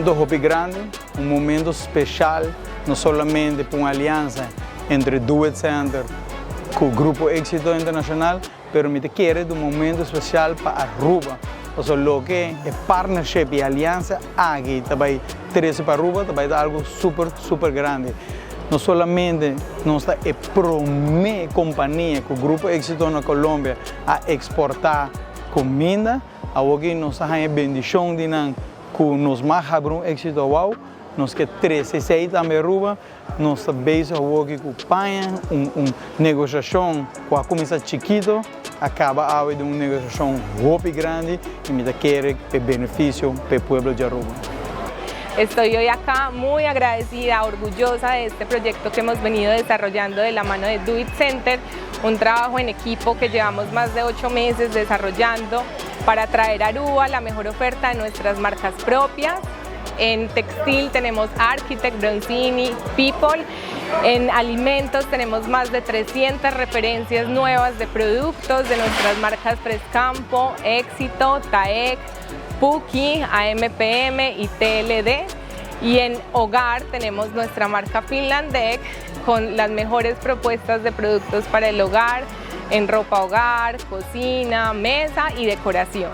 Momento hopi grandi, un momento special, no solamente pa un alianza entre Do It Center cu Grupo Exito Internacional, pero mi ta kere un momento special pa Aruba. Pasobra loke e partnership y alianza aki tambe trece pa Aruba, tambe ta algo super, super grandi. No solamente nos ta e prome compania cu Grupo Exito na Colombia a exporta cuminda, awor nos tin bendicion di nan cu nos mag habri un Exito wow, nos kier trece esey tambe Aruba, nos ta bezig awor cu paña, un negociacion cu a cuminsa chikito, a caba awe den un negociacion hopi grandi y mi ta kere pa beneficio pa pueblo di Aruba. Estoy hoy acá muy agradecida, orgullosa de este proyecto que hemos venido desarrollando de la mano de Do It Center, un trabajo en equipo que llevamos más de 8 meses desarrollando para traer a Aruba la mejor oferta de nuestras marcas propias. En textil tenemos Architect, Bronzini, People. En alimentos tenemos más de 300 referencias nuevas de productos de nuestras marcas Frescampo, Éxito, TAEC, Puki, AMPM y TLD. Y en hogar tenemos nuestra marca Finlandec con las mejores propuestas de productos para el hogar, en ropa hogar, cocina, mesa y decoración.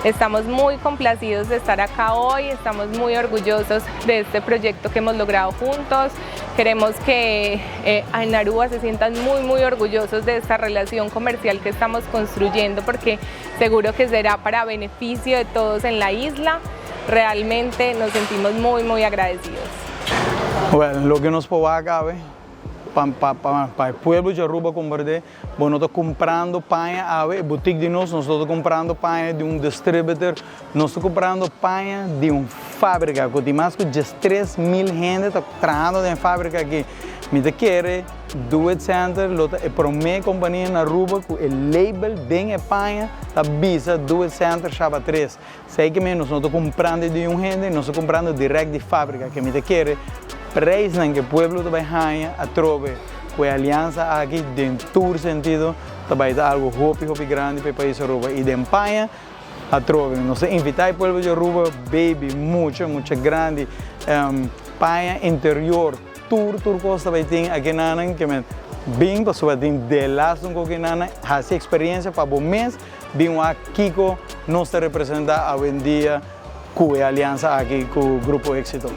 Estamos muy complacidos de estar acá hoy, estamos muy orgullosos de este proyecto que hemos logrado juntos. Queremos que en Aruba se sientan muy, muy orgullosos de esta relación comercial que estamos construyendo, porque seguro que será para beneficio de todos en la isla. Realmente nos sentimos muy, muy agradecidos. Bueno, loke nos por caba pa e pueblo di Aruba comprende, bon, nos ta cumprando paña, e boutique di nos, nos ta cumprando paña di un distribuidor, nos ta cumprando paña di un fabrica, cu tin mas di 3 mil hende ta trahando den e fabrica aki. Mi ta kere Do It Center, lo ta e prome compania na Aruba cu e label den e paña ta bisa Do It Center Shaba 3. Esey kiermen nos no ta cumprando di un hende, nos ta cumprando direct di fabrica, cu mi ta kere prijsnan cu e pueblo tambe haya atrobe cu e alianza aki den tur sentido tambe ta algo hopi hopi grandi pa e pais Aruba y den paña atrobe. Nos ta invita e pueblo di Aruba, baby, mucha, mucha grandi, paña interior, tur tur cos tambe tin aki nan kiermen bin pa suba tin de laatste un poco nan haci experiencia pa bo mes bin kico nos ta representa awendia cu e alianza aki cu Grupo Exito.